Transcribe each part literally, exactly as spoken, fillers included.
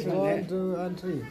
One, two, and three.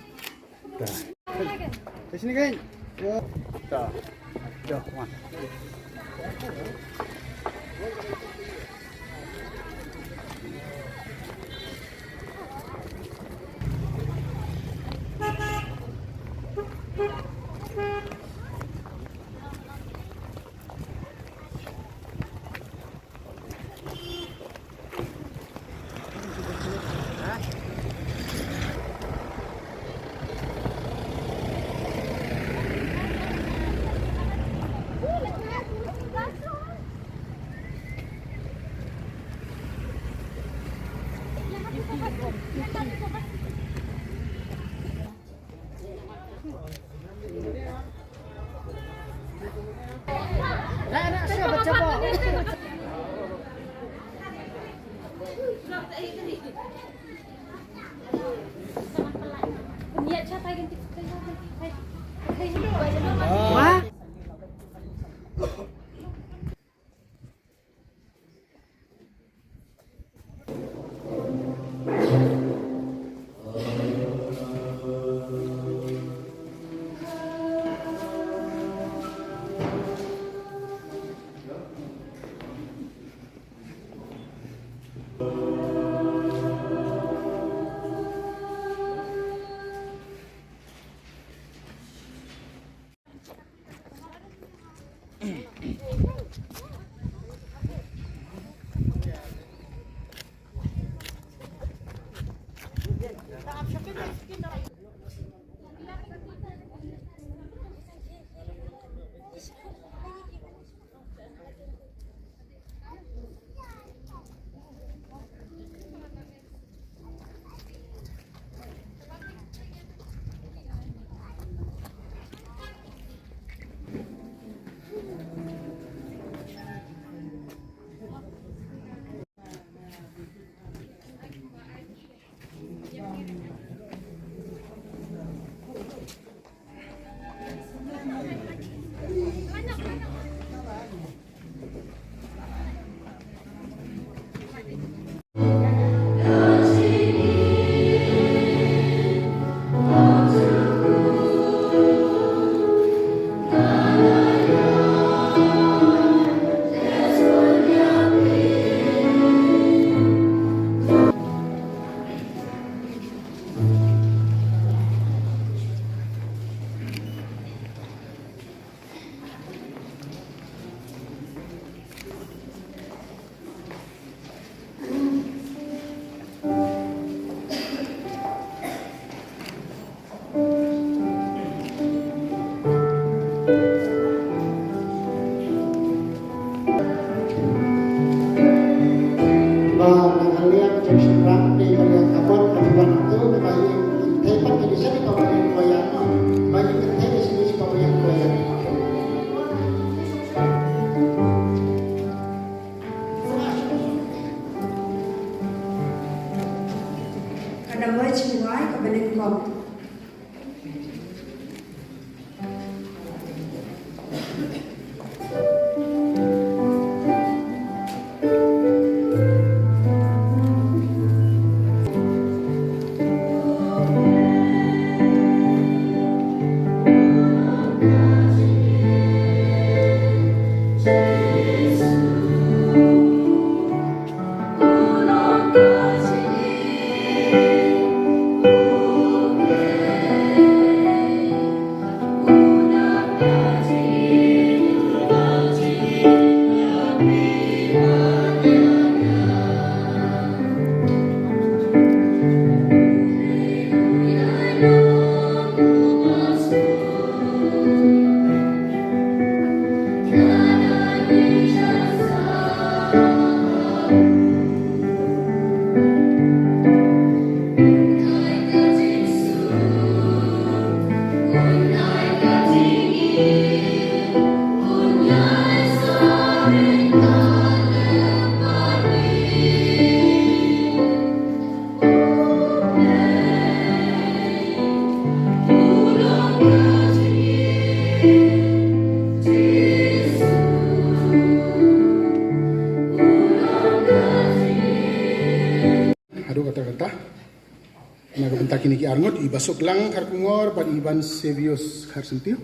Ta kine ki arngut, i Basuk Lang Kharkongor bad i Ivan Sevius Kharsyntiew.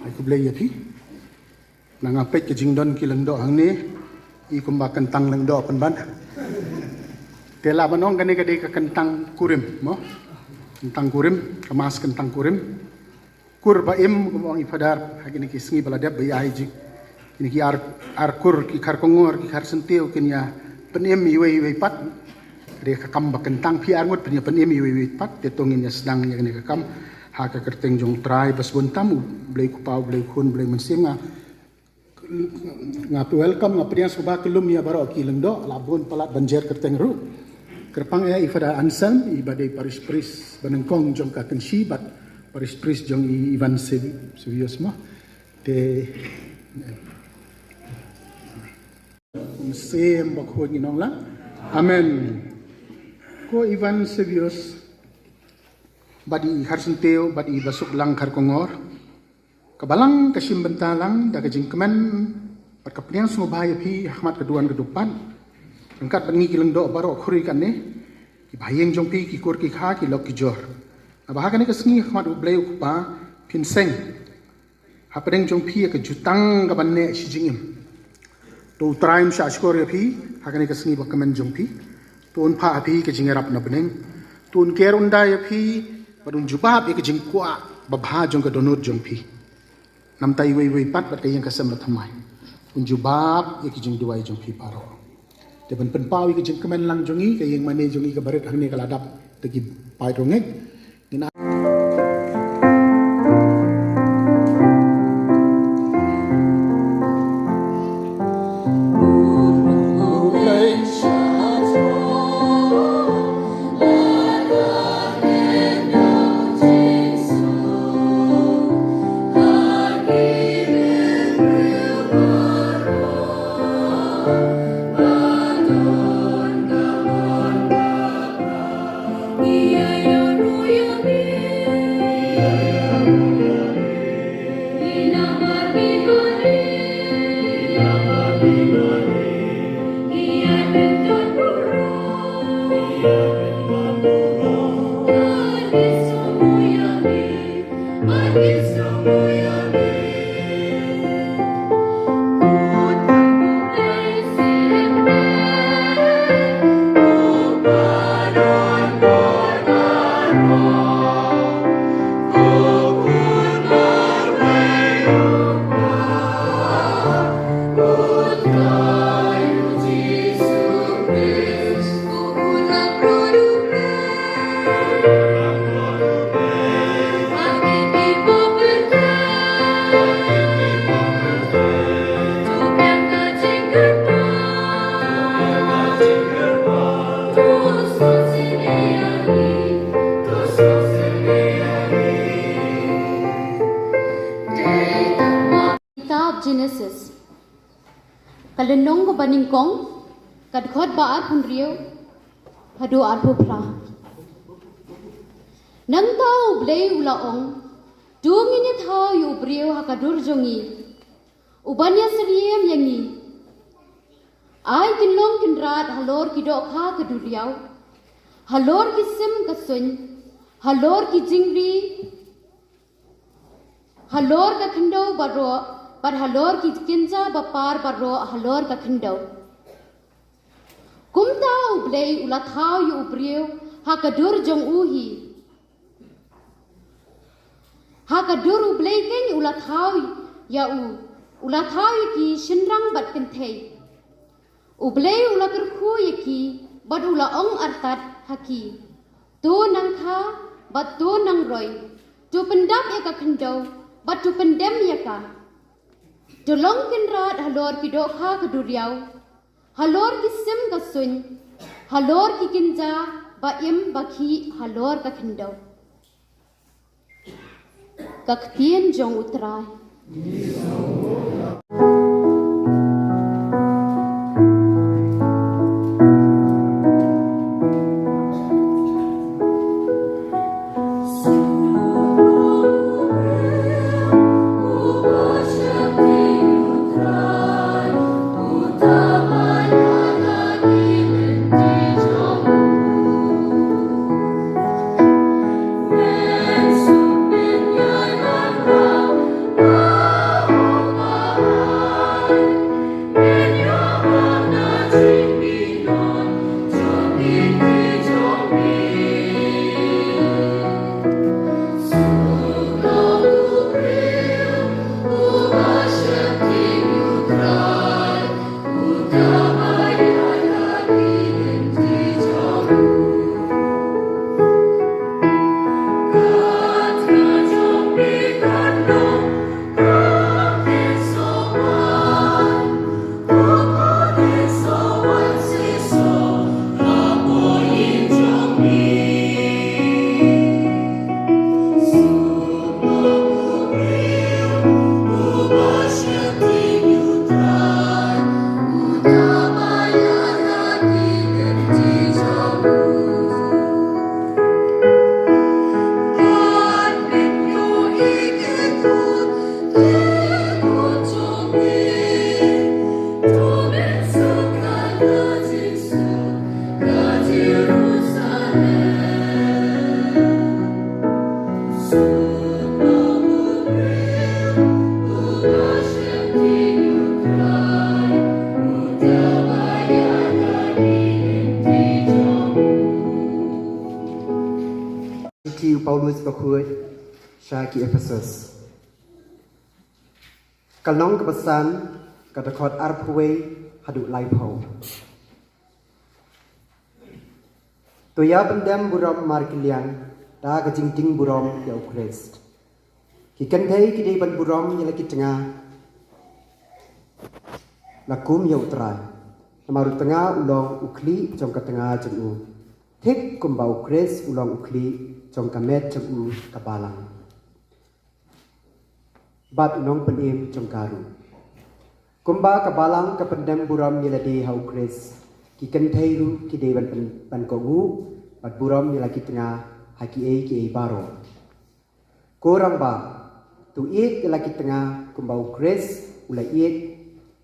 Ai khublei ïa phi. Na nga peit ka jingdon ki lyngdoh hangne, i kumba kyntang lyngdoh pynban. Te lah ban ong kane ka dei ka kyntang kurim, mo? Kyntang kurim, ka mass kyntang kurim. Kur ba im, kum ong i Phadar, ha kine ki sngi ba la dep ba ïa ai jik. Kine ki ar, ar kur, ki Kharkongor, ki Kharsyntiew, kin ïa pynim iwei iwei pat. Ka dei ka kam ba kyntang, phi arngut phin ïa pynim iwei iwei pat. Te to ngin ïa sdang ïa kane ka kam ha ka kyrteng jong U Trai ba sbun tam, U Blei U Kpa, U Blei U Khun, U Blei U Mynsiem. Nga Nga welcome, nga pdiang sngewbha kyllum ïa baroh ki lyngdoh, la bun palat ban jer kyrteng ruh. Kyrpang ïa i Father Anselm, i ba dei parish priest ba nyngkong jong ka Kynshi bad parish priest jong i Ivan Sevi-, Sevius mo. Te, Mynsiem Bakhuid ngi ong lang. Amen. Ko Ivan Sevius, bad i Kharsyntiew, bad i Basuk Lang Kharkongor. Ka Balang ka shim bynta lang da ka jingkmen bad ka pdiang sngewbha ïa phi ha khmat ka duwan ka dupan. Ryngkat bad ngi ki lyngdoh baroh khuri kane, ki bahaïing jong phi, ki kur ki kha, ki lok ki jor. Naba ha kane ka sngi ha khmat U Blei U Kpa phin seng hapdeng jong phi ïa ka jutang kaban neh shi jingim. To U Trai un shah shkor ïa phi ha kane ka sngi ba kmen jong phi. To un phah ha phi ka jingïarap na bneng. To un ker un da ïa phi bad un jubab ïa ka jingkwah babha jong ka dohnud jong phi. Namta iwei iwei pat bad ka ïing ka sem ba thymmai. Un jubab ïa ki jingduwai jong phi baroh. Te ban pynpaw ïa ka jingkmen lang jong ngi, ka ïing mane jong ngi kaba rit hangne ka la dap da ki paid rongeit. Kitab Genesis. Ka lynnong kaba nyngkong, ka dkhot ba arphew hynriew haduh arphew phra. Nangta U Blei u la ong, to ngin ïa thaw ïa u briew ha ka dur jong ngi, uban ïa syriem ïa ngi. Ai kin long kynrad halor ki dohkha ka duriaw, halor ki sim ka suiñ, halor ki jingri, halor ka khyndew baroh, bad halor ki kynja ba par baroh halor ka khyndew. Kumta U Blei u la thaw ïa u briew ha ka dur jong u hi. Ha ka dur U Blei keiñ u la thaw ïa u, u la thaw ïa ki shynrang bad kynthei. U Blei u la kyrkhu ïa ki, bad u la ong artat ha ki, to nang kha, bad to nang roi, to pyndap ïa ka khyndew, bad to pyndem ïa ka. To long kynrad halor ki dohkha ka duriaw, halor ki sim ka suiñ, halor ki kynja ba im ba khih halor ka khyndew. Ka ktien jong U Trai. Bakhuid sha ki Ephesus. Ka lynnong kaba san, ka dkhot arphew wei haduh laiphew. To ïa pyndem burom markylliang da ka jingding burom ïa u Khrist. Ki kynthei ki dei ban burom ïa la ki tnga la kum ïa u Trai. Namar u tnga u long u khlieh jong ka tnga jong u, thik kumba u Khrist u long u khlieh jong ka met jong u, ka balang, bad u nongpynim jong ka ruh. Kumba ka balang ka pyndem burom ïa lade ha u Khrist, ki kynthei ruh ki dei ban pyn-, ban kohnguh bad burom ïa la ki tnga ha kiei kiei baroh. Ko rangbah, to ïeit ïa la ki tnga kumba u Khrist u la ïeit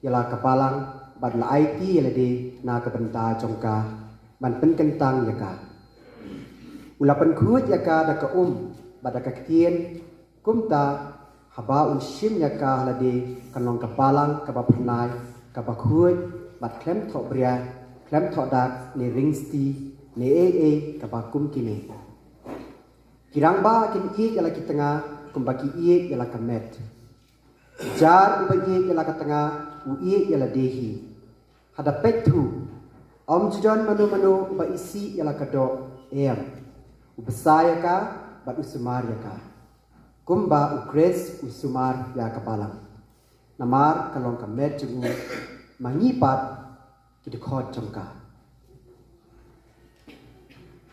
ïa la ka balang bad la aiti ïa lade na ka bynta jong ka, ban pynkyntang ïa ka. U la pynkhuid ïa ka da ka um bad da ka ktien, kumta haba un shim ïa ka ha lade, kan long ka balang kaba phyrnai, kaba khuid, bad khlem thohbria, khlem thohdak, ne ringsti, ne ei ei kaba kum kine. Ki rangbah kin ïeit ïa la ki tnga kumba ki ïeit ïa la ka met. Jar uba ïeit ïa la ka tnga u ïeit ïa lade hi. Hada peit thuh, ym ju don mano mano uba isih ïa la ka doh, em, u bsa ïa ka bad u sumar ïa ka, kumba u Khrist u sumar ïa ka balang. Namar ka long ka met jong u, ma ngi pat ki dkhot jong ka.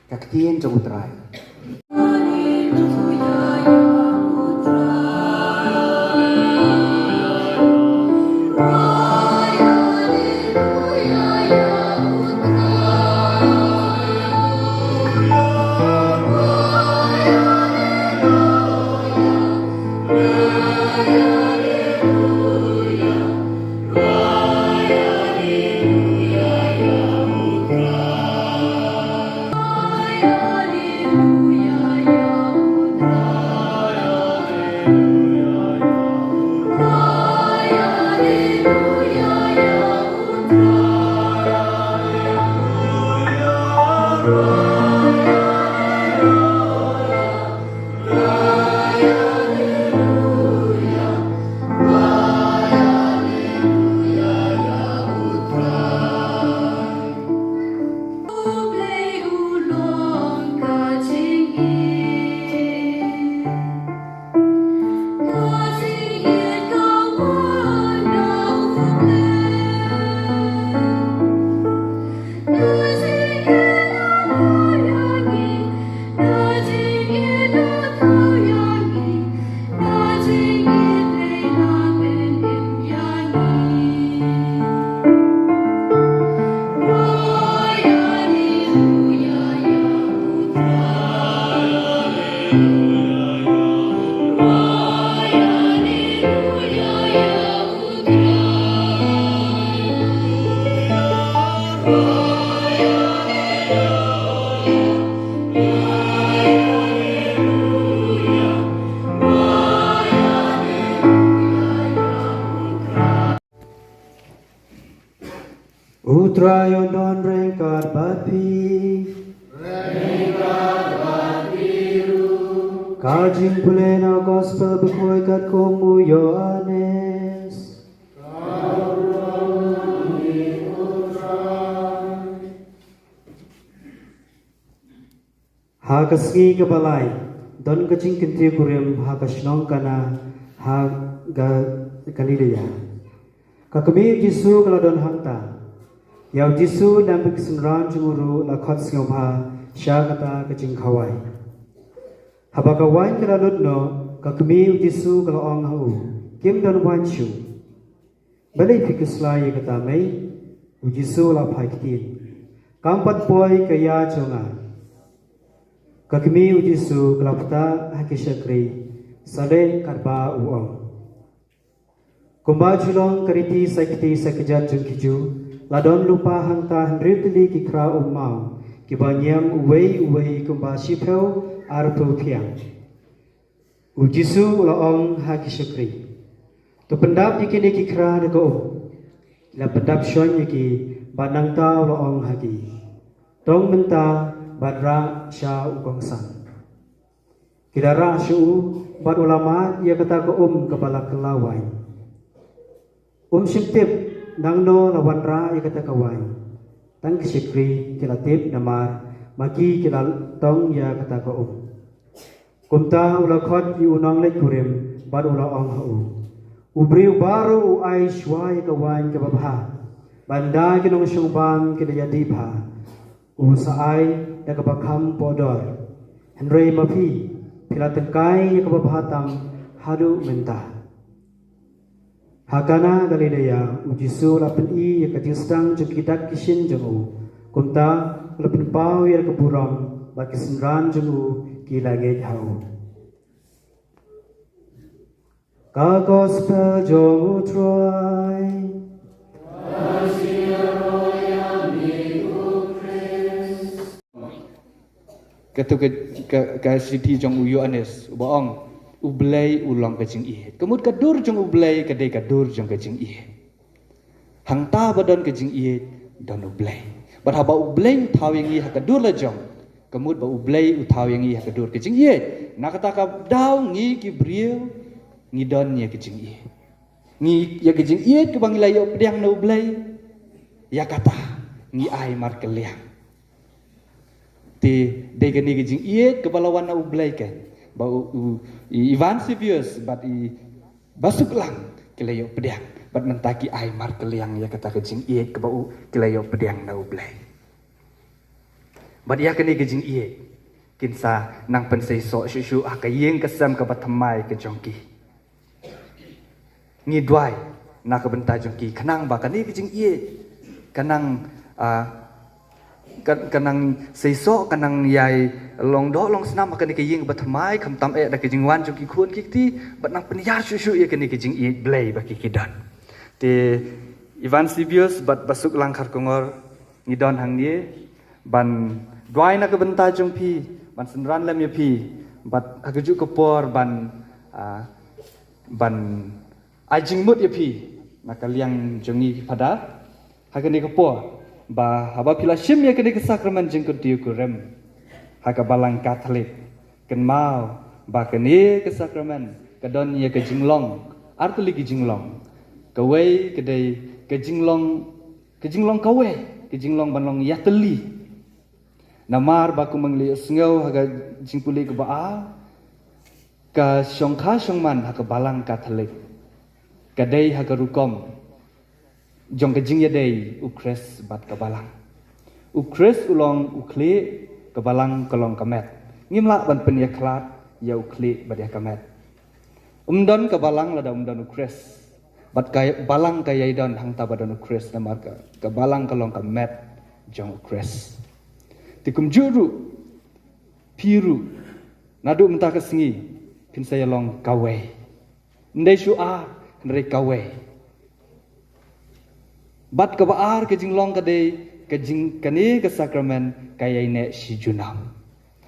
Ka ktien jong u Trai. U Trai un don ryngkat bad phi. Ka jingpule na Gospel bakhuid katkum u Ïoannis. Ha ka sngi kaba lai, don ka jingkyntiew kurim ha ka shnong Kana ha Ga-, Galilea. Ka kmie u Jisu ka la don hangta. Ïa u Jisu lem bad ki synran jong u ruh la khot sngewbha sha kata ka jingkhawai. Haba ka waiñ ka la lut noh, ka kmie u Jisu ka la ong ha u, "Kim don waiñ shuh." "Balei phi khuslai ïa kata, mei?" u Jisu u la phai ktien. "Kam pat poi ka ïa jong nga." Ka kmie u Jisu ka la ktah ha ki shakri, sa leh katba u ong. Kumba ju long ka riti sa kti sa kjat jong ki Jiw, la don lypa hangta hynriew tylli ki khra ummaw, kiba niam uwei uwei kumba shiphew arphew phiang. U Jisu u la ong ha ki shakri, "To pyndap ïa kine ki khra da ka um." La pyndap shon ïa ki, bad nangta u la ong ha ki, "Tong mynta bad rah sha u kongsan." Ki la rah sha u, bad u la mad ïa kata ka um kaba la kylla waiñ. Um shym tip nangno la wanrah ïa kata ka waiñ. Tang ki shakri ki la tip namar ma ki ki la tong ïa kata ka um. Kumta u la khot ïa u nongleit kurim bad u la ong ha u, u briew baroh u ai shuwa ïa ka waiñ kaba bha, bad ynda ki nongshong bam ki la ïadih bha, u sa ai da kaba kham pohdor. Hynrei ma phi, phi la tyngkai ïa kaba bha tam haduh mynta. Ha Kana Galilea, u Jisu u la pyni ïa ka jingsdang jong ki dak ki shin jong u. Kumta u la pynpaw ïa ka burom, bad ki synran jong u ki la ngeit ha u. Ka Gospel jong u Trai. Katu ka, ka, ka shithi jong u Ïoannis, uba ong, U Blei u long ka jingïeit. Ka mut ka dur jong U Blei ka dei ka dur jong ka jingïeit. Hangta ba don ka jingïeit, don U Blei. Bad haba U Blei u thaw ïa ngi ha ka dur la jong, ka mut ba U Blei u thaw ïa ngi ha ka dur ka jingïeit. Na kata ka daw ngi ki briew, ngi don ïa ka jingïeit. Ngi ïa ka jingïeit kaba ngi la ïoh pdiang na U Blei. Ïa kata, ngi ai markylliang. Te, dei kane ka jingïeit kaba la wan na U Blei ka. Ba u, u, i Ivan Sibius, bad i Basuk Lang, ki la ïoh pdiang. Bad mynta ki ai markylliang ïa kata ka jingïeit kaba u, ki la ïoh pdiang na U Blei. Bad ïa kane ka jingïeit, kin sa nang pynseisoh shuh shuh ha ka ïing ka sem kaba thymmai ka jong ki. Ngi duwai, na ka bynta jong ki, khnang ba kane ka jingïeit, ka nang, ah, ka, ka nang seisoh, ka nang ïai long doh long snam ha kane ka ïing ba thymmai, khamtam eh da ka jingwan jong ki khun ki kti, bad nang pynïar shuh shuh ïa kane ka jingïeit Blei ba ki ki don. Te Ivan Sibius, bad Basuk Lang Kharkongor, ngi don hangne, ban duwai na ka bynta jong phi, ban synran lem ïa phi, bad ha kajuh ka por ban, ah, ban ai jingmut ïa phi, na ka liang jong ngi ki phadar, ha kane ka por, ba haba phi la shim ïa kane ka sakramen jingkyntiew kurim, ha ka balang Katholik, kynmaw, ba kane ka sakramen, ka don ïa ka jinglong, artylli ka jinglong, kawei ka dei, ka jinglong, ka jinglong kawei, ka jinglong ban long ïatylli. Namar ba kum ngi la ïohsngew ha ka jingpule kaba ar, ka shongkha shongman ha ka balang Katholik, ka dei ha ka rukom jong ka jingïadei u Khrist bad ka balang. U Khrist u long u khlieh, ka balang ka long ka met. Ngim lah ban pynïakhlad ïa u khlieh bad ïa ka met. Um don ka balang lada um don u Khrist. Bad ka balang ka ïai don hangta ba don u Khrist, namar ka, ka balang ka long ka met jong u Khrist. Te kumjuh ruh, phi ruh, naduh mynta ka sngi, phin sa ïa long kawei. Ym dei shu ar, hynrei kawei. Bad kaba ar ka jinglong ka dei, ka jing, kane ka sakramen, ka ïai neh shi junom.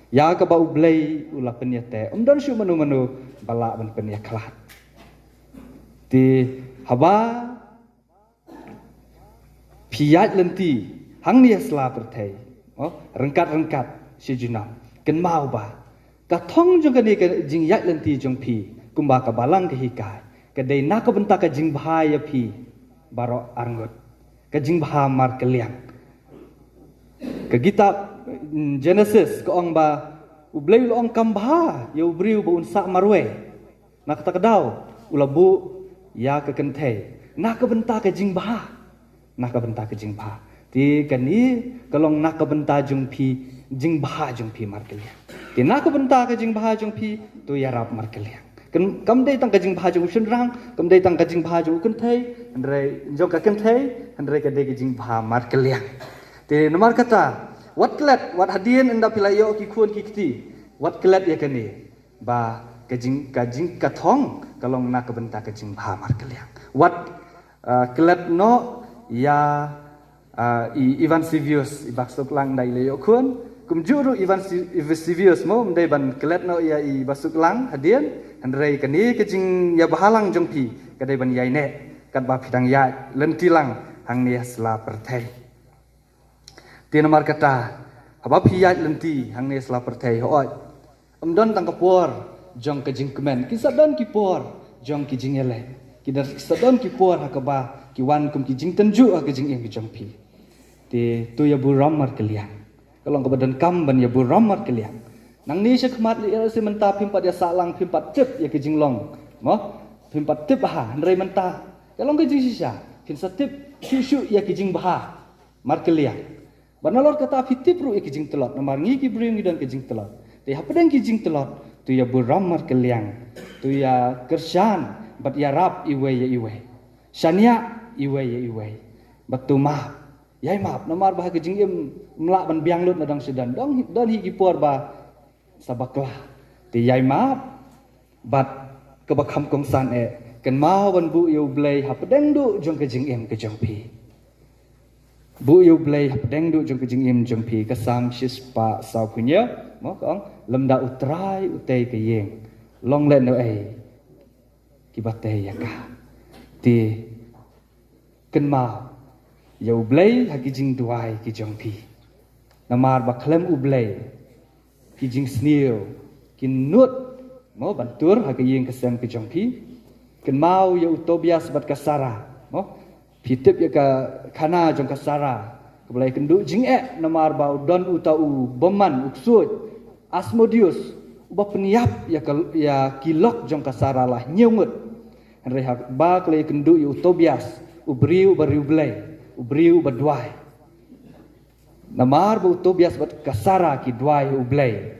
Ïa kaba U Blei u la pynïateh, um don shuh mano mano ba lah ban pynïakhlad. Te haba phi ïaid lynti hangne ha sla pyrthei, oh, ryngkat ryngkat shi junom, kynmaw ba ka thong jong kane ka jingïaid lynti jong phi, kumba ka balang ka hikai, ka dei na ka bynta ka jingbha ïa phi baroh arngut. Ka jingbha markylliang. Ka kitab, mm, Genesis ka ong ba U Blei u la ong kam bha ïa u briew ba un sah marwei. Na kata ka daw, u la buh ïa ka kynthei na ka bynta ka jingbha. Na ka bynta ka jingbha. Te kane ka long na ka bynta jong phi, jingbha jong phi markylliang. Te na ka bynta ka jingbha jong phi, to ïarap markylliang. Kan, kam dei tang ka jingbha jong u shynrang, kam dei tang ka jingbha jong u kynthei, hynrei jong ka kynthei, hynrei ka dei ka jingbha markylliang. Te namar kata, wat klet, wat hadien ynda phi la ïoh ki khun ki kti, wat klet ïa kane. Ba ka jing, ka jing, ka thong ka long na ka bynta ka jingbha markylliang. Wat, ah, klet noh ïa, ah, i Ivan Sivius, i Basuk Lang, ynda i la ïoh khun. Kumjuh ruh Ivan Si-, Ivan Sivius mo, ym dei ban klet noh ïa i Basuk Lang hadien, hynrei kane ka jingïabhalang jong phi ka dei ban ïai neh katba phi dang ïaid lynti lang hangne ha sla pyrthei. Te namar kata, haba phi ïaid lynti hangne ha sla pyrthei, hooid, Ym don tang ka por jong ka jingkmen, ki sa don ki por jong ki jingïaleh. Ki da, ki sa don ki por ha kaba ki wan kum ki jingtynjuh ha ka jingim ka jong phi. Te to ïaburom markylliang. Ka long kaba donkam ban ïaburom markylliang. Nangne sha khmat lei, ïa lei shi mynta phim pat ïa sah lang, phim pat tip ïa ka jinglong. Mo? Phim pat tip bha, hynrei mynta ka long ka jingshisha, phin sa tip shuh shuh ïa ka jingbha markylliang. Bad nalor kata phi tip ruh ïa ka jingtlot, namar ngi ki briew ngi don ka jingtlot. Te hapdeng ki jingtlot, to ïaburom markylliang, to ïakyrshan bad ïarap iwei ïa iwei. Shaniah iwei ïa iwei. Bad to map. Ïai map, namar ba ha ka jingim ym lah ban biang lut na dang sha dang. Don, don hi ki por ba sa bakla. Te ïai map, bad kaba kham kongsan eh, kynmaw ban buh ïa U Blei hapdeng duh jong ka jingim ka jong phi. Buh ïa U Blei hapdeng duh jong ka jingim jong phi, ka Salm shispah sawphew hynñiew, mo, ka ong, lymda U Trai u tei ka ïing, long lehnohei kiba tei ïa ka. Te kynmaw ïa U Blei ha ki jingduwai ki jong phi. Namar ba khlem U Blei, ki jingsniew kin nud, mo, ban tur ha ka ïing ka sem ka jong phi. Kynmaw ïa u Tobias bad ka Sara, mo. Phi tip ïa ka khana jong ka Sara, kaba la ïakynduh jingeh namar ba u don uta u bymman, u ksuid, Asmodeus, uba pynïap ïa ka, ïa ki lok jong ka Sara la hynñiew ngut. Hynrei haba ka la ïakynduh ïa u Tobias, u briew uba riewblei, u briew uba duwai. Namar ba u Tobias bad ka Sara ki duwai ha U Blei,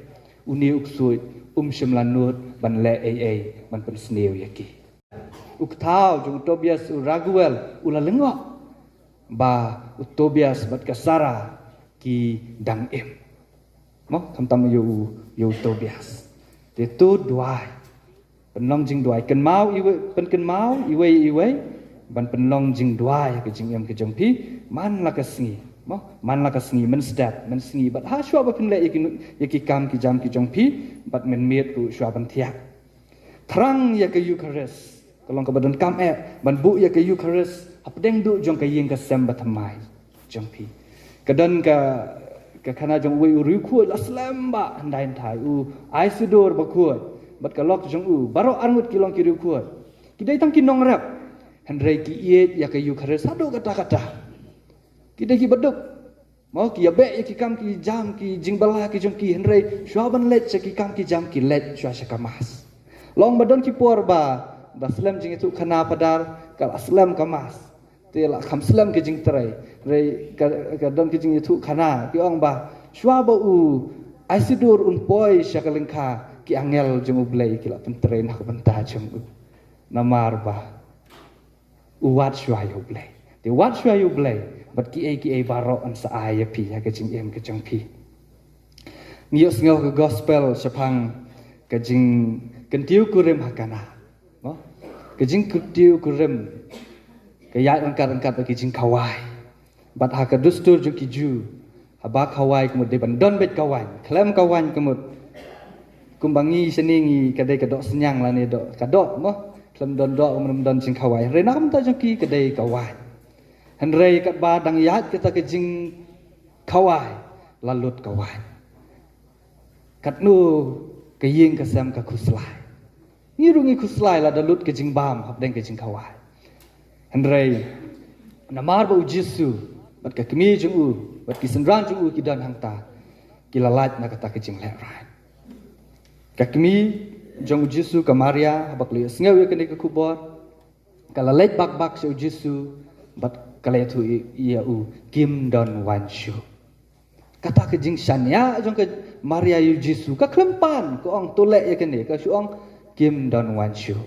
une u ksuid um shym la nud ban leh ei ei ban pynsniew ïa ki. U kthaw jong u Tobias, u Raguel, u la lyngngoh ba u Tobias bad ka Sara ki dang im. Mo, khamtam ïa u, ïa u Tobias. Te to duwai. Pynlong jingduwai, kynmaw iwei, pynkynmaw iwei iwei ban pynlong jingduwai ha ka jingim ka jong phi man la ka sngi. Mo, man la ka sngi, mynstep, mynsngi, bad ha shuwa ba phin leh ïa ki, ïa ki kam ki jam ki jong phi, bad mynmiet ruh shuwa ban thiah. Thrang ïa ka Eucharist, ka long kaba donkam eh ban buh ïa ka Eucharist hapdeng duh jong ka ïing ka sem bathymmai jong phi. Ka don ka, ka khana jong uwei u riewkhuid la slem bha hyndai hynthai, u Isidor bakhuid bad ka lok jong u, baroh arngut ki long ki riewkhuid. Ki dei tang ki nongrep, hynrei ki ïeit ïa ka Eucharist haduh katta katta. Ki dei kiba duk. Mo, ki ïabeh ïa ki kam ki jam ki jingbylla ki jong ki, hynrei shuwa ban leit sha ki kam ki jam ki leit shuwa sha ka Mass. Long ba don ki por ba, ba slem jingïathuhkhana padar, ka la slem ka Mass. Te la kham slem ka jingtrei. Hynrei ka, ka don ka jingïathuhkhana, ki ong ba shuwa ba u Isidor un poi sha ka lyngkha, ki angel jong U Blei ki la pyntrei na ka bynta jong u. Namar ba u wad shuwa ïa U Blei. Te wad shuwa ïa U Blei bad kiei kiei baroh yn sa ai ïa phi ha ka jingim ka jong phi. Ngi ïohsngew ka gospel shaphang ka jingkyntiew kurim ha Kana. Mo? Ka jingkyntiew kurim ka ïaid ryngkat ryngkat bad ka jingkhawai. Bad ha ka dustur jong ki Jiw, haba khawai ka mut dei ban don beit ka waiñ, khlem ka waiñ ka mut, kumba ngi shane ngi ka dei ka doh synñiang lane doh, ka doh mo, khlem don doh ka mut ym don jingkhawai. Hynrei na ka bynta jong ki ka dei ka waiñ. Hynrei katba dang ïaid kata ka jingkhawai, la lut ka waiñ. Katno ka ïing ka sem ka khuslai. Ngi ruh ngi khuslai lada lut ka jingbam hapdeng ka jingkhawai. Hynrei namar ba U Jisu bad ka kmie jong u bad ki synran jong u ki don hangta, ki la lait na kata ka jinglehraiñ. Ka kmie jong U Jisu, ka Maria, haba ka la ïohsngew ïa kane ka khubor, ka la leit bak bak sha U Jisu bad ka la ïathuh ïa u, kim don waiñ shuh. Kata ka jingshaniah jong ka Maria ïa U Jisu, ka khlem pan ka ong to leh ïa kane, ka shu ong kim don waiñ shuh.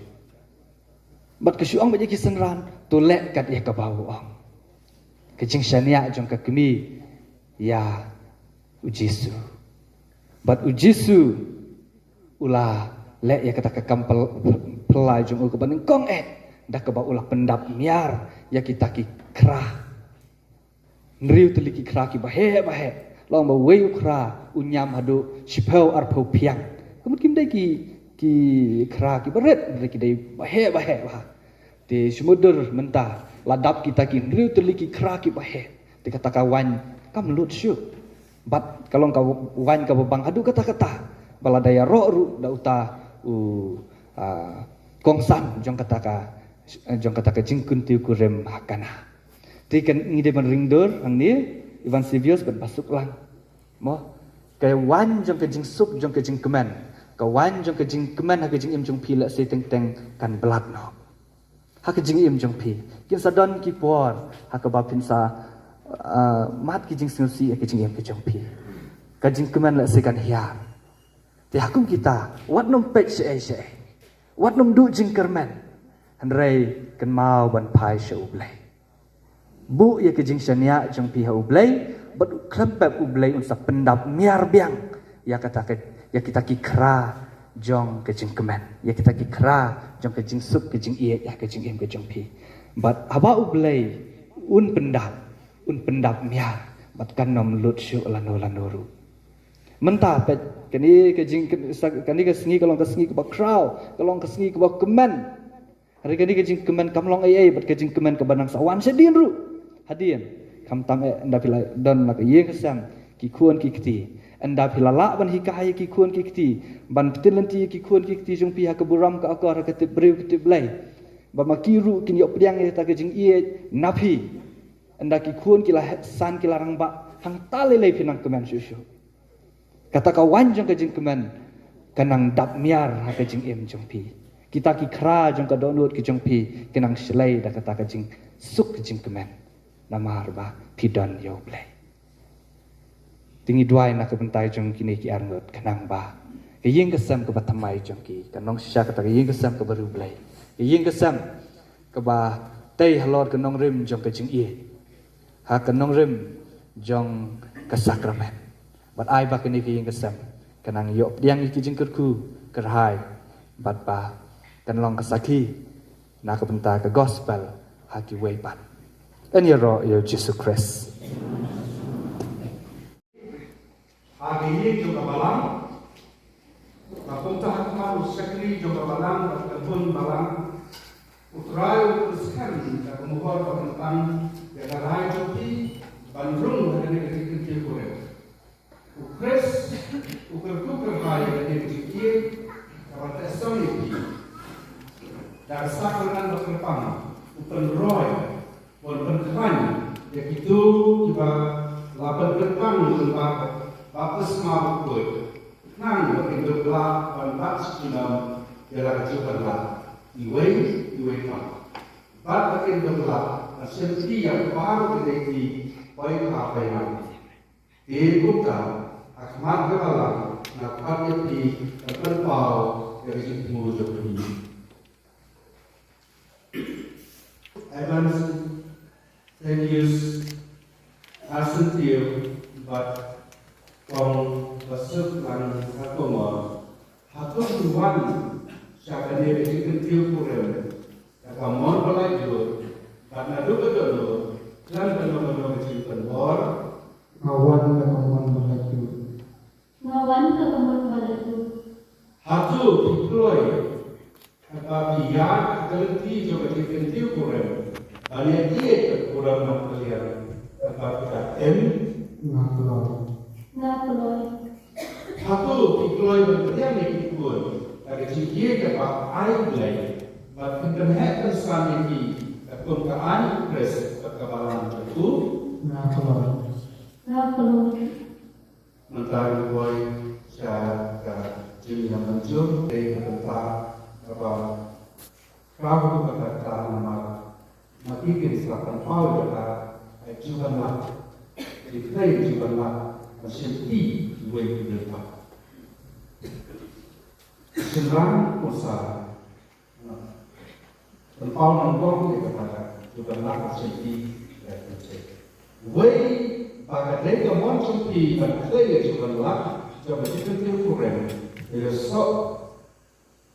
Bad ka shu ong bad ïa ki synran to leh kat ïa kaba u ong. Ka jingshaniah jong ka kmie ïa U Jisu. Bad U Jisu u la leh ïa kata ka kam pyl-, phyllai jong u kaba nyngkong eh, da kaba u la pyndap miar ïa kita ki khra. Hynriew tylli ki khra kiba heh ba heh. Long ba uwei u khra u ñiam haduh shiphew arphew phiang. Ka mut kim dei ki, ki khra kiba rit, hynrei ki dei ba heh ba heh bha. Te shu mutdur mynta la dap kita ki hynriew tylli ki khra kiba heh. Te kata ka waiñ kam lut shuh. Bad ka long ka waiñ kaba bang haduh katta katta. Ba lada ïaroh ruh da uta u, ah, kongsan jong kata ka, jong kata ka jingkyntiew kurim ha Kana. Te kan ngi dei ban ring dur hangne, Ivan Sivius bad Basuk Lang. Mo, ka waiñ jong ka jingsuk jong ka jingkmen, ka waiñ jong ka jingkmen ha ka jingim jong phi lehse teng teng kan blad noh ha ka jingim jong phi. Kin sa don ki por ha kaba phin sa, ah, mad ki jingsngewsih ha ka jingim ka jong phi. Ka jingkmen lehse kan hiar. Te ha kum kita, wat nym peit shaei shaei, wat nym duh jingkyrmen. Hynrei kynmaw ban phai sha U Blei. Buh ïa ka jingshaniah jong phi ha U Blei, bad khlem pep U Blei un sa pyndap miar biang ïa kata ka, ïa kita ki khra jong ka jingkmen, ïa kita ki khra jong ka jingsuk ka jingïeit ha ka jingim ka jong phi. Bad haba U Blei un pyndap, un pyndap miar, bad kan nym lut shuh lano lano ruh. Mynta peit kane ka jing, kane ka sngi ka long ka sngi kaba khraw, ka long ka sngi kaba kmen. Hynrei kane ka jingkmen kam long ei ei bad ka jingkmen kaba nang sa wan shadien ruh. Hadien, khamtam eh ynda phi la don la ka ïing ka sem, ki khun ki kti, ynda phi la lah ban hikai ïa ki khun ki kti, ban pyntip lynti ïa ki khun ki kti jong phi ha ka burom ka akor, ha ka tip briew ka tip Blei, ba ma ki ruh kin ïoh pdiang ïa kata ka jingïeit na phi. Ynda ki khun ki la heh san, ki la rangbah, hangta lei lei phi nang kmen shuh shuh. Kata ka waiñ jong ka jingkmen ka nang dap miar ha ka jingim jong phi. Kita ki khra jong ka dohnud ka jong phi ki nang shlei da kata ka jingsuk ka jingkmen, namar ba phi don ïa U Blei. Te ngi duwai na ka bynta jong kine ki arngut, khnang ba ka ïing ka sem kaba thymmai jong ki kan long shisha kata ka ïing ka sem kaba riewblei, ka ïing ka sem kaba tei halor ka nongrim jong ka jingïeit, ha ka nongrim jong ka sakramen. Bad ai ba kane ka ïing ka sem ka nang ïoh pdiang ïa ki jingkyrkhu kyrhai, bad ba kan long ka sakhi na ka bynta ka gospel ha kiwei pat. Yn ïaroh ïa U Jisu Khrist. Ha ka ïing jong ka balang, ba kumta ha khmat u shakri jong ka balang bad ka khun balang, U Trai u pynskhem da ka mohor ba kyntang ïa ka rai jong phi ban rung ha kane ka jingkyntiew kurim. U Khrist u kyrkhu kyrhai ïa kane ka jingïeit kaba tehsong ïa phi. Da ka sakramen ba kyrpang u pynroi, u pynkhraw ïa kito kiba la pynkyrpang lyngba ka baptisma bakhuid, khnang ba kin dup lah ban bat shi junom ïa la ka jubab, iwei iwei pat. Bad ba kin dup lah ban shim ïa baroh ki lynti, poi kha poi nam. Te kumta, ha khmat ka balang, nga khot ïa phi ban pynpaw ïa ka jingthmu jong phi. Evans Thaddeus Arsentiu bad Kong Basuk Lang Hakomor, hato phi wan sha kane ka jingkyntiew kurim da ka mon ba laitluid, bad naduh ka dohnud khlem kano kano ka jingpynbor? Nga wan da ka mon ba laitluid. Nga wan da ka mon ba laitluid. Hato phi kloi, hato phi ïaid ha ka lynti jong ka jingkyntiew kurim, ban ïaieit bad ka burom martyr, hato phi da im? Nga kloi. Nga kloi. Hato phi kloi ban pdiang ïa ki khun da ka jingïeit kaba ai Blei, bad pynheh pynsan ïa ki katkum ka aiñ U Khrist bad ka balang jong u? Nga kloi. Nga kloi. Mynta ngi poi sha ka jingïamynjur, dei ka bynta kaba khraw, ka bynta namar ma ki kin sa pynpaw ïa ka jubab, ki khlei jubab, ban shim ïa kiwei ki bynta. Shynrang u sa pynpaw nyngkong ïa kata ka jubab ka shim ïa ka jubab. Wei ba ka dei ka mon jong phi ban khlei ïa ka jubab jong ka jingkyntiew kurim. Ïa soh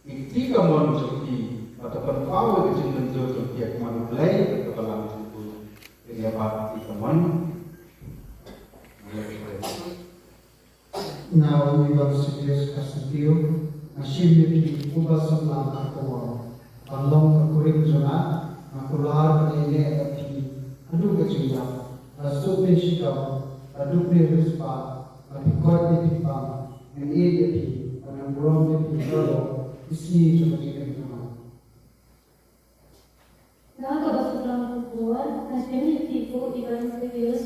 ïa kata ka mon jong phi ba ka pynpaw ïa ka jingmynjur jong phi ha khmat U Blei bad ka balang jong u. Ïa ba kata ka mon. Nga, u Ivan Sivius Arsentiu, nga shim ïa phi, u Basuk Lang Hakomor, ban long ka kurim jong nga. Nga kular ban ïaineh bad phi haduh ka jingïap, la suk ne shiteng, la duk ne riewspah, la phi koit ne phi pang, ngan ïeit ïa phi, Rom ne ki ro ki sni jong ka jingim jong nga. Na kaba suk lang ka por, nga shem ïa phi ko Evangelius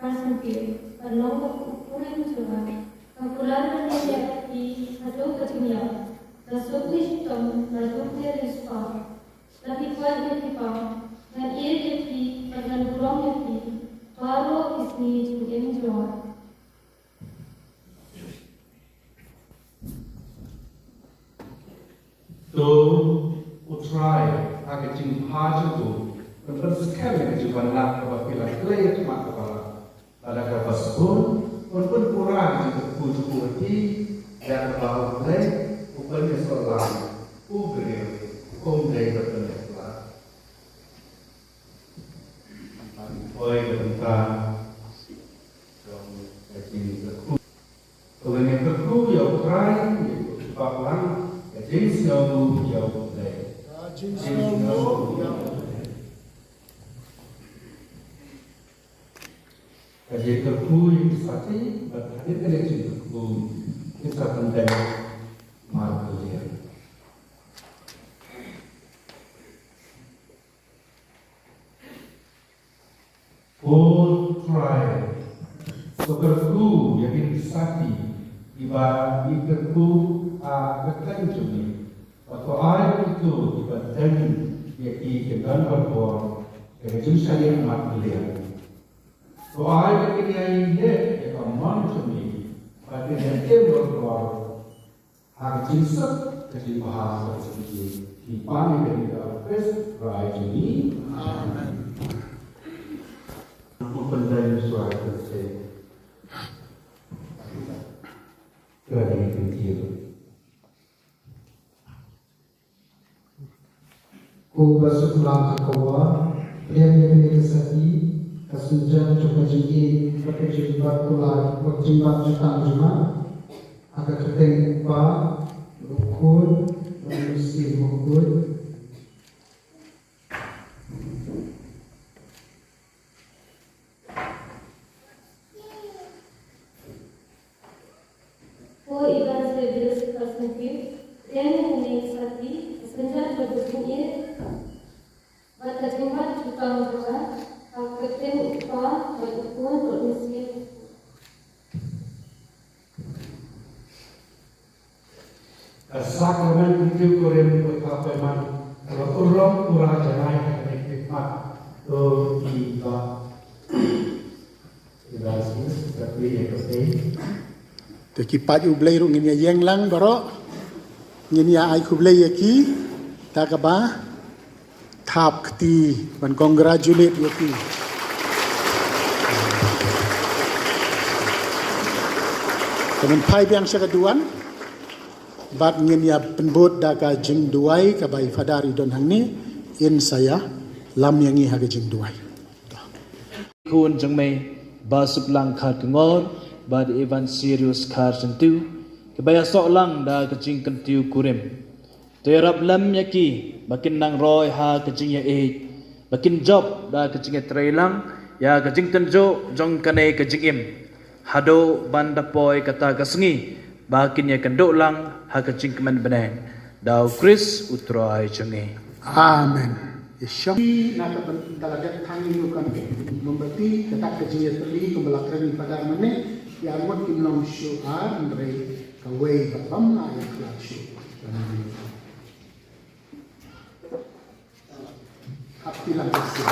Carson Field, ban long ba u kurim jong nga. Nga kular ban ïa phi haduh ka jingïap. Nga suk ïa shitom, nga suk ïa riewspah. Lada phi kwah ïa phi pang, ngan ïeit ïa phi, bad ngan burom ïa phi baroh ki sngi jingim jong nga. To U Trai ha ka jingbha jong u, un pynskhem ïa ka jingwan lad kaba phi la khlei ha khmat kaba la. Lada kaba sbun, un pynpura ïa ka jingkyrkhu jong u ha phi, ïa kaba U Blei u pynïasoh lang, u briew um dei ban pynïasoh lang. Poi ka bynta jong ka jingkyrkhu. To ngin ïa kyrkhu ïa U Trai, ïa ka bak lang ka jingsngewnguh ïa U Blei. Ka jingsngewnguh ïa U Blei. Ka jingkyrkhu ïa ki sati, bad hadien kane ka jingkyrkhu, ngin sa pyndem markylliang. Ko Trai, to kyrkhu ïa kine ki sati kiba ngi kyrkhu ha ka kyrteng jong ngi. Bad to ai ba kito kiba don ïa ki kin don bor ha ka jingshaniah markylliang. To ai ba kin ïai leh ïa ka mon jong ngi, ba kin ïai im bor ha ka jingsuk ka jingbha ka jong ngi. Ngi pan ïa kane ha u Khrist Trai jong ngi. Amen. Ngan pynbeit shuwa ïa ka jingkyrkhu. Ka dei ka jingkyrkhu. Ko ba suk lang ha ka wah, pdiang ïa kane ka sati, ka sienjam jong ka jingïeit bad ka jingbat kular, bad jingbat jutang jong nga. Ha ka kyrteng U Kpa, U Khun, bad U Mynsiem Bakhuid. Ko Evangelius Carson Field, pdiang ïa kane ka sati, ka sienjam jong ka jingïeit bad ka jingbat jutang jong nga, ha ka kyrteng U Kpa, bad U Khun, bad U Mynsiem. Ka sakramen kyntiew kurim u Kpa Paiman, ka la urlong ura janai ha kane ka khmat. To ki ba, ki ba sngewsih ka plie ka plie. To ki paid U Blei ruh ngin ïa ïeng lang baroh. Ngin ïa ai khublei ïa ki da kaba thap kti ban congratulate ïa ki. Te men phai biang sha ka duwan bad ngin ïa pynbud da ka jingduwai kaba i Father i don hangne in sa ïalam ïa ngi ha ka jingduwai. Khun jong me, Basuklang Kharkongor bad Evangelius Kharsyntiew, kiba ïasoh lang da ka jingkyntiew kurim. To ïarap lem ïa ki ba kin nang roi ha ka jingïaieit, ba kin jop da ka jingïatreilang ïa ka jingtynjuh jong kane ka jingim, haduh ban da poi kata ka sngi ba kin ïakynduh lang ha ka jingkmen bneng. Da U Khrist U Trai jong ngi. Amen. Ïa shong. Na ka ban da la dep thang ïa u kan mombati, kata ka jingïatylli kumba la kren i Father mynne, ïa ngut kim long shuh ar, hynrei kawei kaba bym lah ïa khlad shuh. Hap ti lang ka shuh.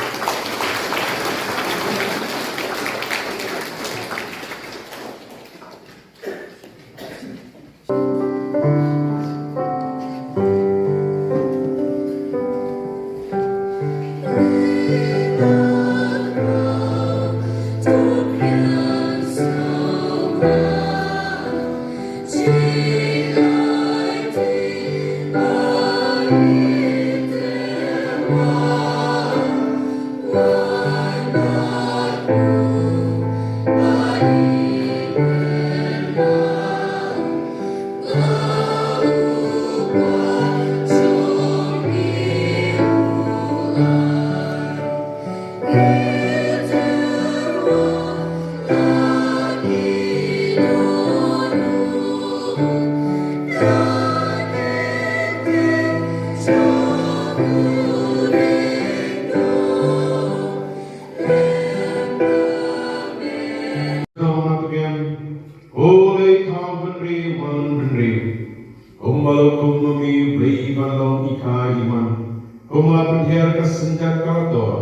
Tor,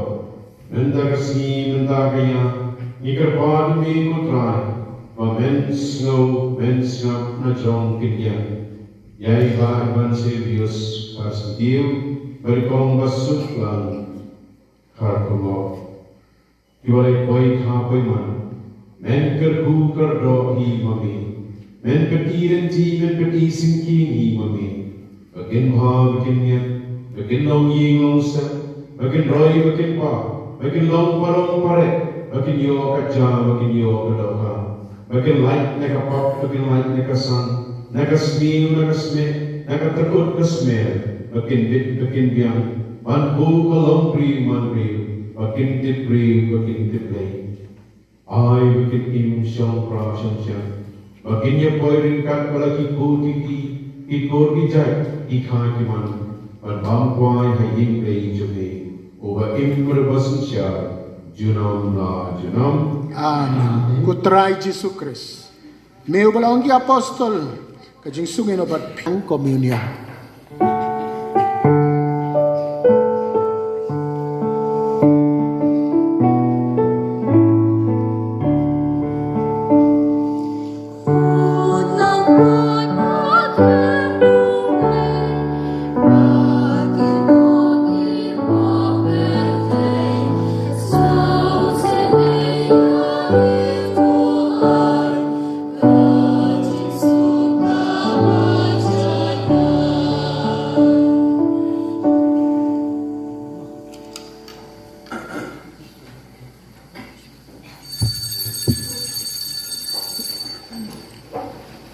mynta ka sngi, mynta ka ïa, ngi kyrpad ïa me ko Trai, ba men sngew, men sngap na jrong ki diang. Ïa i Bah Evangelist Kharsyntiew, bad i Kong Basuk Lang Kharkongor. Ki ba la poi kha poi man. Men kyrkhu kyrdoh hi ma me. Men pyni lynti, men pyni syngkien hi ma me. Ba kin bha, ba kin miat, ba kin long ïing long sem, ba kin roi, ba kin pah, ba kin long parong pareh, ba kin ïoh ka ja, ba kin ïoh ka dohkha. Ba kin lait na ka pap, ba kin lait na ka san, na ka sniew, na ka smiej, na ka tyrkhut ka smer, ba kin bit, ba kin biang, ban buh ka longbriew manbriew, ba kin tip briew, ba kin tip Blei. Ai ba kin im shong pra shong shang, ba kin ïa poi ryngkat bad la ki kur ki kti, ki kur ki jait, ki kha ki man, ban bam kwai ha ïing Blei jong me, uba im bad uba synshar junom la junom. Amen. Ko Trai Jisu Khrist, me uba la ong ki apostol, ka jingsngewbha bad pang communion.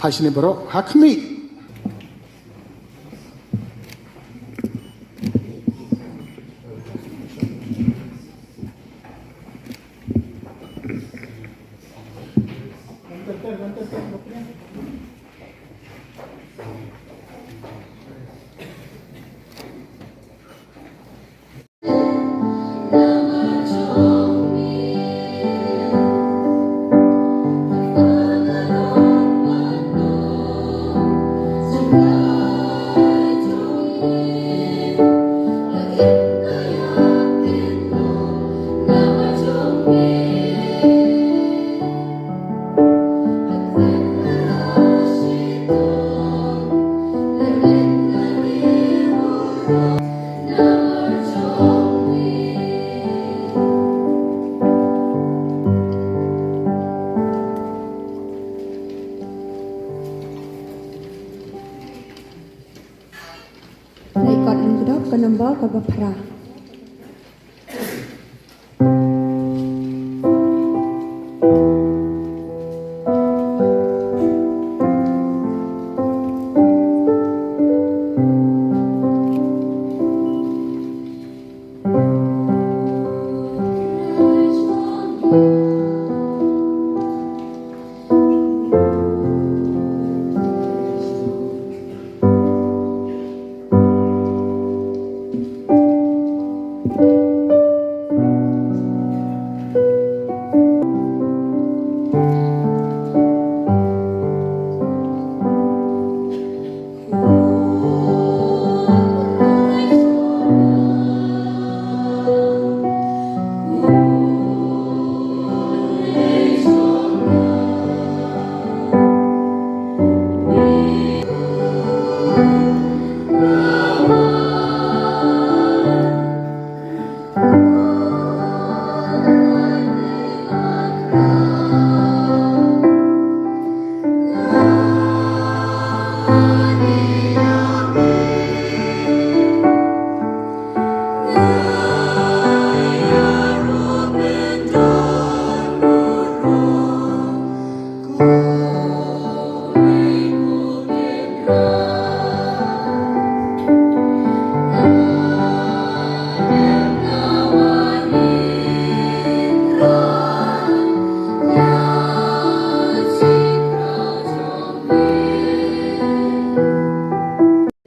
Phai shane baroh, ha khmih. Record lyngdoh ka nombor kaba phra.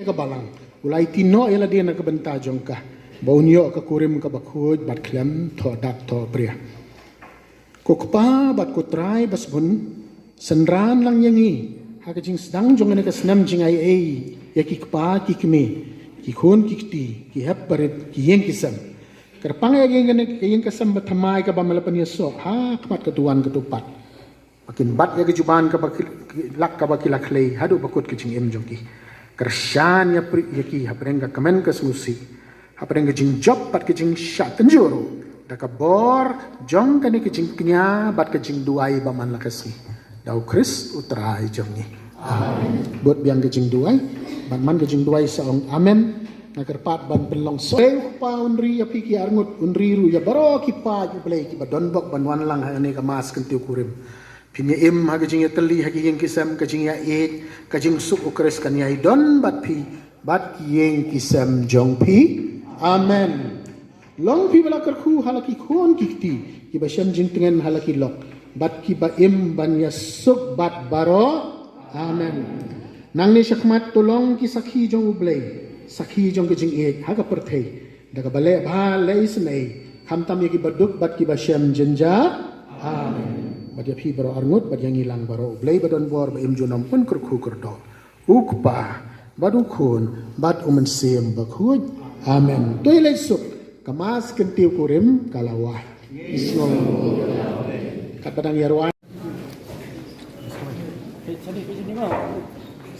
Ka balang u la aiti noh ïa lade na ka bynta jong ka, ba un ïoh ka kurim kaba khuid bad khlem thoh dak thoh bria. Ko Kpa bad ko Trai basbun, synran lang ïa ngi ha ka jingsdang jong kane ka snem jingaiei ïa ki kpa ki kmie, ki khun ki kti, ki hep barit, ki ïing ki sem. Kyrpang ïa ka ïing ka sem ba thymmai kaba me la pynïasoh ha khmat ka duwan ka dupat. Ba kin bat ïa ka juban kaba ki, ki lak kaba ki la khlei haduh ba kut ka jingim jong ki. Kyrshan ïa pyrshah ïa ki hapdeng ka kmen ka sngewsih, hapdeng ka jingjop bad ka jingshah tynjuh ruh da ka bor jong kane ka jingkñia bad ka jingduwai ba man la ka sngi. Da U Khrist U Trai jong ngi. Amen. Bud biang ka jingduwai, ban man ka jingduwai sa ong amen. Nga kyrpad ban pynlong soi u Kpa un ri ïa phi ki arngut, un ri ruh ïa baroh ki paid U Blei kiba don bok ban wan lang ha kane ka Mass Kyntiew Kurim. Phin ïa im ha ka jingïatylli ha ki ïing ki sem, ka jingïaieit, ka jingsuk U Khrist kan ïai don bad phi bad ki ïing ki sem jong phi. Amen. Long phi ba la kyrkhu ha la ki khun ki kti, kiba shem jingtngen ha la ki lok, bad kiba im ban ïasuk bad baroh. Amen. Nangne shakhmat to long ki sakhi jong U Blei, sakhi jong ka jingïeit ha ka pyrthei, da kaba leh bha leh isynei, khamtam ïa kiba duk bad kiba shem jynjar. Amen. Bad ïa phi baroh arngut bad ïa ngi lang baroh, U Blei ba don bor ba im junom un kyrkhu kyrdoh, U Kpa bad U Khun bad U Mynsiem Bakhuid. Amen. To ïaleit suk, ka Mass Kyntiew Kurim ka la wai. Isnong. Katba dang ïa rwai.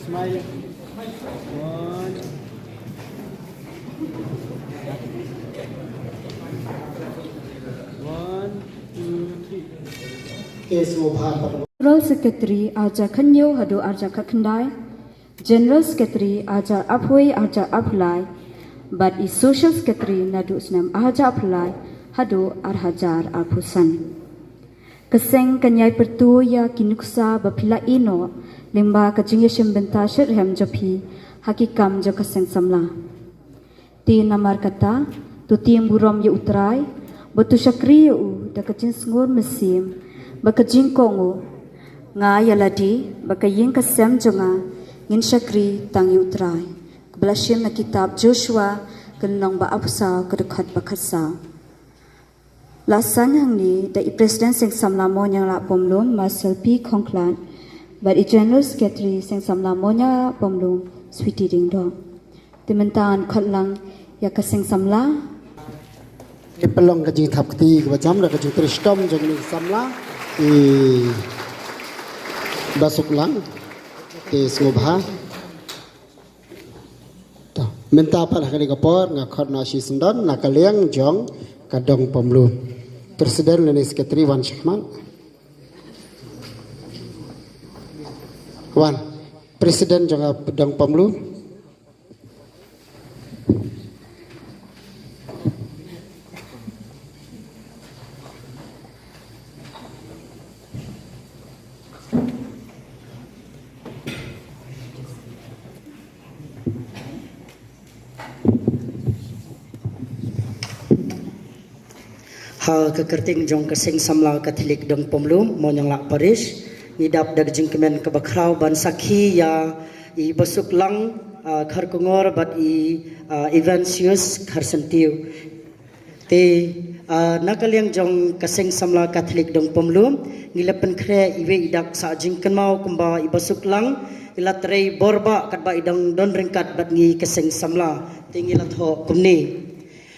Smile. One. One, two, three. General Secretary arhajar khathynñiew haduh arhajar khatkhyndai, General Secretary arhajar arphew arhajar arphew lai, bad i Social Secretary naduh snem arhajar arphew lai haduh arhajar arphew san. Ka seng kan ïai pyrto ïa ki nuksa ba phi la ïehnoh lyngba ka jingïashim bynta shitrhem jong phi ha ki kam jong ka seng samla. Te namar kata, to tiem burom ïa U Trai, bad to shakri ïa u da ka jingsngur mynsiem bad ka jingkohnguh. Nga ïa lade bad ka ïing ka sem jong nga ngin shakri tang ïa U Trai. Kaba la shim na kitab Joshua ka lynnong ba arphew saw ka dkhot ba khatsaw. La saiñ hangne da i President Seng Samla Mawnianglah Pomlum, Marcel P Khongkhlad, bad i General Secretary Seng Samla Mawnianglah Pomlum, Sweety Diengdoh. Te mynta ngan khot lang ïa ka Seng Samla. Te pynlong ka jingthap kti kaba jam da ka jingtrei shitom jong i Samla i Basuklang. Te sngewbha. To, mynta pat ha kane ka por nga khot na shi syndon na ka liang jong ka Dong Pomlum. President lane Secretary wan shakhmat. Wan, President jong ka Dong Pomlum. Ha ka kyrteng jong ka Seng Samla Katholik Dong Pomlum, Mawnianglah Parish, ngi dap da ka jingkmen kaba khraw ban sakhi ïa i Basuklang, ah, Kharkongor bad i, ah, Evansius Kharsyntiew. Te, ah, na ka liang jong ka Seng Samla Katholik Dong Pomlum, ngi la pynkhreh iwei i dak sah jingkynmaw kumba i Basuklang i la trei bor bha katba i dang don ryngkat bad ngi ka Seng Samla. Te ngi la thoh kumne.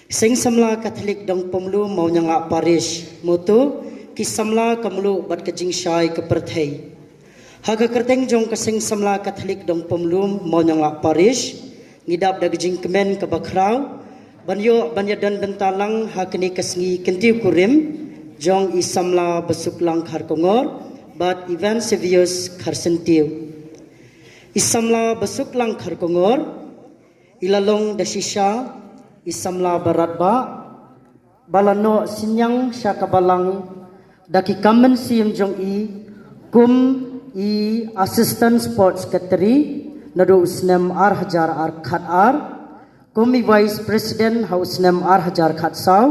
Seng Samla Katholik Dong Pomlum, Mawnianglah Parish. Motto: Ki samla ka mluh bad ka jingshai ka pyrthei. Ha ka kyrteng jong ka Seng Samla Katholik Dong Pomlum, Mawnianglah Parish, ngi dap da ka jingkmen kaba khraw ban ïoh ban ïadon bynta lang ha kane ka sngi Kyntiew Kurim jong i Samla Basuklang Kharkongor bad Evansius Kharsyntiew. I Samla Basuklang Kharkongor i la long da shisha i samla ba radbah, ba la noh synñiang sha ka balang da ki kam mynsiem jong i kum i Assistant Sports Secretary naduh u snem arhajar khatar, kum i Vice President ha u snem arhajar khatsaw,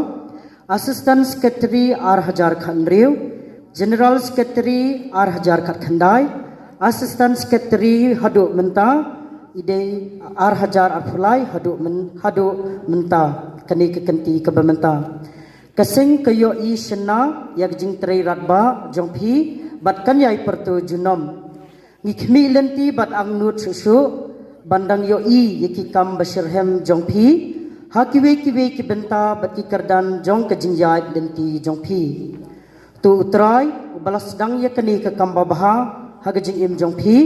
Assistant Secretary arhajar khathynriew, General Secretary arhajar khatkhyndai, Assistant Secretary haduh mynta, i dei arhajar arphew lai haduh myn-, haduh mynta, kane ka kynti kaba mynta. Ka seng ka ïohi shynna ïa ka jingtrei radbah jong phi bad kan ïai pyrto junom. Ngi khmih lynti bad angnud shuh shuh ban dang ïohi ïa ki kam ba shitrhem jong phi Ha kiwei kiwei ki bynta bad ki kyrdan jong ka jingïaid lynti jong phi. To U Trai, uba la sdang ïa kane ka kam babha ha ka jingim jong phi,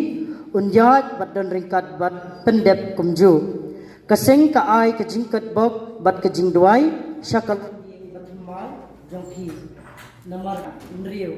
un ïaid bad don ryngkat bad pyndep kumjuh. Ka seng ka ai ka jingkyrkhu bad ka jingduwai sha ka longïing bathymmai jong phi. Namar hynriew.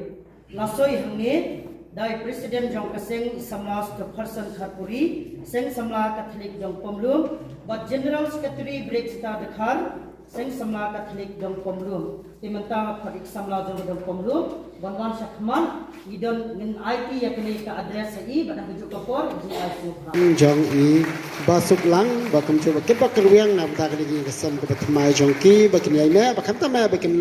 La soi hangne da i President jong ka seng, i Samla Stepherson Kharpuri, Seng Samla Katholik Dong Pomlum, bad General Secretary Brekta Dkhar, Seng Samla Katholik Dong Pomlum. Te mynta pat i Samla jong Dong Pomlum ban wan shakhmat, ngi don ngin aiti ïa kane ka address ïa i, bad ha kajuh ka por jong i. Jong i Bah Suklang, ba kumjuh ba kit ba kyrwiang na bynta kane ka ïing ka sem kaba thymmai jong ki, ba kin ïai neh, ba khamtam eh ba kin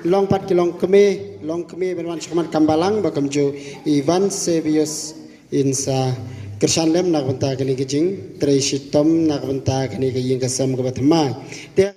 long pat ki longkmie, longkmie ban wan shakhmat kam balang, ba kumjuh i Van Sebius in sa kyrshan lem na ka bynta kane ka jingtrei shitom na ka bynta kane ka ïing ka sem kaba thymmai. Te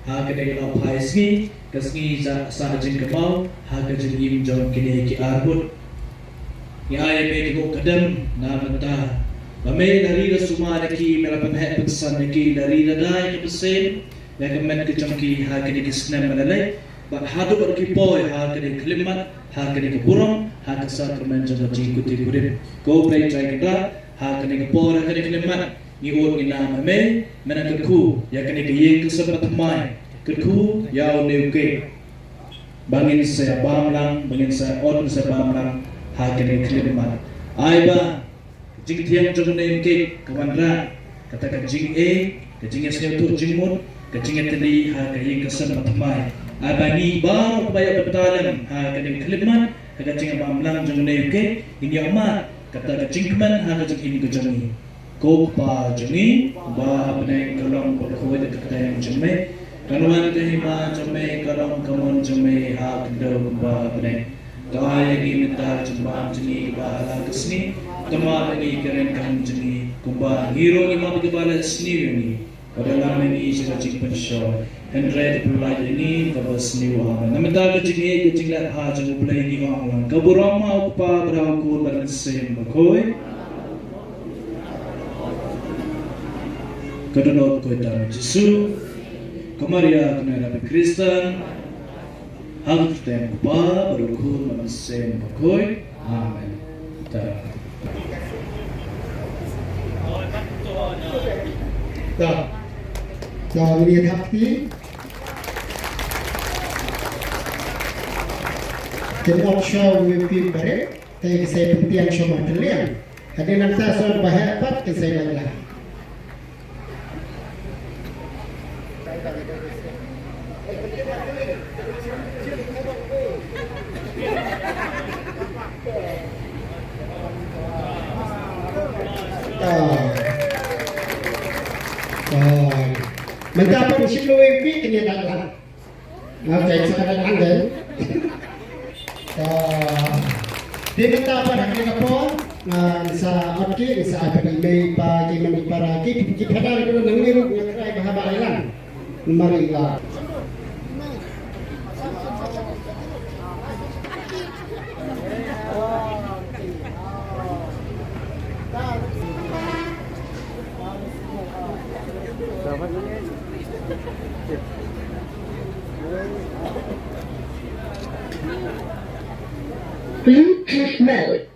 Ha kane ka lawphai sngi, ka sngi sa, sa jingkynmaw ha ka jingim jong kine ki ar ngut. Ngi ai ïa me ka nguh ka dem na bynta ba me la ri la sumar ïa ki, me la pynheh pynsan ïa ki, la ri la dai ka bseiñ ïa ka met ka jong ki ha kine ki snem ba la leit, bad haduh ba ki poi ha kane ka khyllipmat, ha kane ka burom, ha ka sakramen jong ka jingkut ïa ka rim. Ko Blei Trai Kynrad, ha kane ka por, ha kane ka khyllipmat, ngi ud ngi nam ha me, me nang kyrkhu ïa kane ka ïing ka sem bathymmai, kyrkhu ïa une u kek ba ngin sa bam lang, ba ngin sa ot, ngin sa bam lang ha kane ka khyllipmat. Ai ba ka jingthiang jong une u kek ka wanrah kata ka jingeh, ka jingïasngewthuh jingmut, ka jingïatylli ha ka ïing ka sem bathymmai. Ai ba ngi baroh kiba ïoh bynta lem ha kane ka khyllipmat, ha ka jingbam lang jong une u kek, ngin ïoh mad kata ka jingkmen ha ka jingim ka jong ngi. Ko Kpa jong ngi uba ha bneng, ka long bakhuid ka kyrteng jong me. Kan wan ka hima jong me, kan long ka mon jong me ha ka khyndew kumba ha bneng. To ai ïa ngi mynta ka jingbam jong ngi kaba ha la ka sngi. To map ïa ngi ki ryngkang jong ngi kumba ngi ruh ngi map ïa kiba la sniew ïa ngi. Wat ïalam ïa ngi sha ka jingpynshoi, hynrei to pynlait ïa ngi na kaba sniew. Amen. Na bynta ka jingïeit, ka jinglehbha jong U Blei ngi ong lang, ka burom ha U Kpa bad ha U Khun bad ha U Mynsiem Bakhuid. Ka dohnud ka ïaid bad U Jisu, ka Maria kane ka Khristan. Ha ka kyrteng U Kpa bad U Khun bad U Mynsiem Bakhuid. Amen. Ta. Ta. Ta, ngin ïa thap kti. Kin ot shuwa u M P barit, te ki sa pyntiang shuwa markylliang. Hadien nangta shuwa ba heh pat kin sa lait lang. Ah. Ah. Mynta pat shim U M P kin ïa lait lang. Nga peit sa ka dang dang. Ah, te mynta pat ha kane ka por, ah, sa ot ki, sa ai pat i mei i pa, ki mei i para, ki, ki phadar ki don hangne ruh nga trai ba haba ai lang. Namar i la. Bluetooth mode.